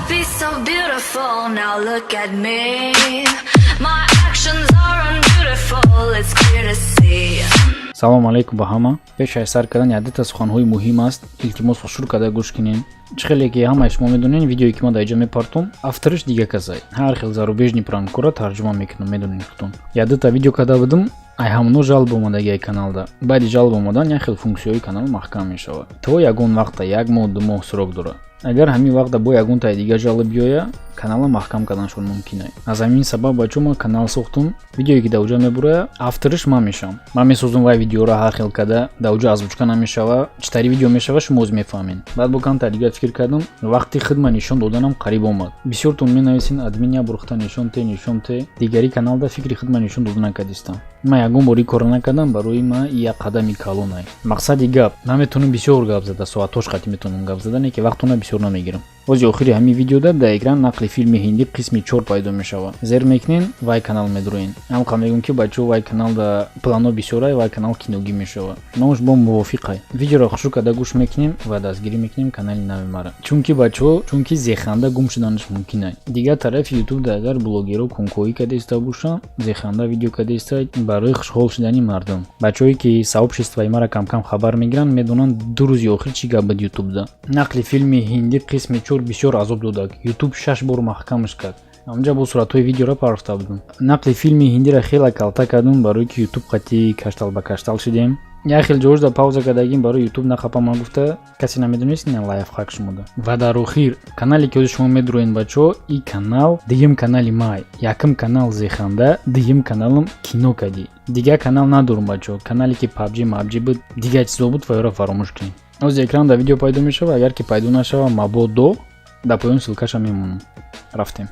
be so beautiful, now look at me. My actions are unbeautiful, it's clear to see. Салому алайкум ба ҳама. Пеш аз сар кардан якдата суханҳои муҳим аст, илтимос, хушрӯ карда гӯш кунед. Чӣ хеле ки ҳамаи шумо медонед, видеое ки ман дар иҷо мепартом, автораш дига касай. Ҳар хел зарубежный пранкора тарҷума мекунам, медонед худтон. Якдата видео карда будам, ай ҳамоно жалоба омадаги ай каналда. Баъди жалоба омадан як хел функсияҳои канал маҳкам мешавад то ягон вақта, як моҳ, 2 моҳ срок дорад. Агар ҳамин вақта бо ягонтаи дигар жалоба биёя, канала маҳкам карданашон мумкин ай. Аз ҳамин сабаб, бачо, ман канал сохтум. Видеое ки дар уҷа мебурая, автораш ман мешавам. Ман месозум вай видеоро ҳар хел карда, дар уҷа озвучка намешава, чӣ тари видео мешава, шумо оз мефаҳмед. Баъд бо камтар дигар фикр кардам, вақти хидма нишон доданам қариб омад. Бисёртон менависен: «Админ, я бурхта нишон те, нишон те». Дигари каналда фикри хидма нишон дода накардистам. Ман ягон бор ин корро накардам, барои ман як қадами калонай. Мақсади гап, наметавонам бисёр гап зада, соатҳош қатӣ метавонам гап зада, не ки вақтона бисёр намегирам. Бози охири ҳамин видеода дар экран нақли филми ҳиндӣ қисми чор пайдо мешавад. Зер мекунен, вай канал медуроен. Ҳамқа мегӯм, ки бачаҳо, вай каналда плано бисёрай, вай канал киногӣ мешавад, номаш бо мувофиқай. Видеоро хушрӯ карда гӯш мекунем ва дастгирӣ мекунем канали нави мара, чунки, бачаҳо, чунки зеханда гум шуданаш мумкин ай. Дигар тарафи ютубда агар блогерҳо кункоҳӣ карда иста бошанд, зеханда видео карда иста барои хушҳол шудани мардум. Бачаҳое ки сообществои мара камкам хабар мегиранд, медонанд, 2 рӯзи охир чӣ гап буд ютубда. Нақли филми ҳиндӣ қисми чор бисёр азоб додак, ютуб шаш бор маҳкамаш кард. Ҳамҷа бо суратҳои видеоро партофта будам. Нақли филми ҳиндиро хеле калта кардум, барое ки ютуб қатъи каштал ба каштал шудем. Як хел ҷош да пауза кардагим, барои ютуб нақапама гуфта. Касе намедонист, ин лайфхак шумода. Ва дар охир, канале ки ҳозир шумо медуроен, бачаҳо, и канал дуюм канали май. Якум канал зеханда, дуюм каналам кино кадӣ. Дигар канал надорум, бачаҳо. Канале ки пабҷи мабҷи буд, дигар чизо буд, ва ёро фаромӯш кунед. Ҳозир экран дар видео пайдо мешава. Агар ки пайдо нашава, мабодо, дар поён ссылкаша мемонам. Рафтем.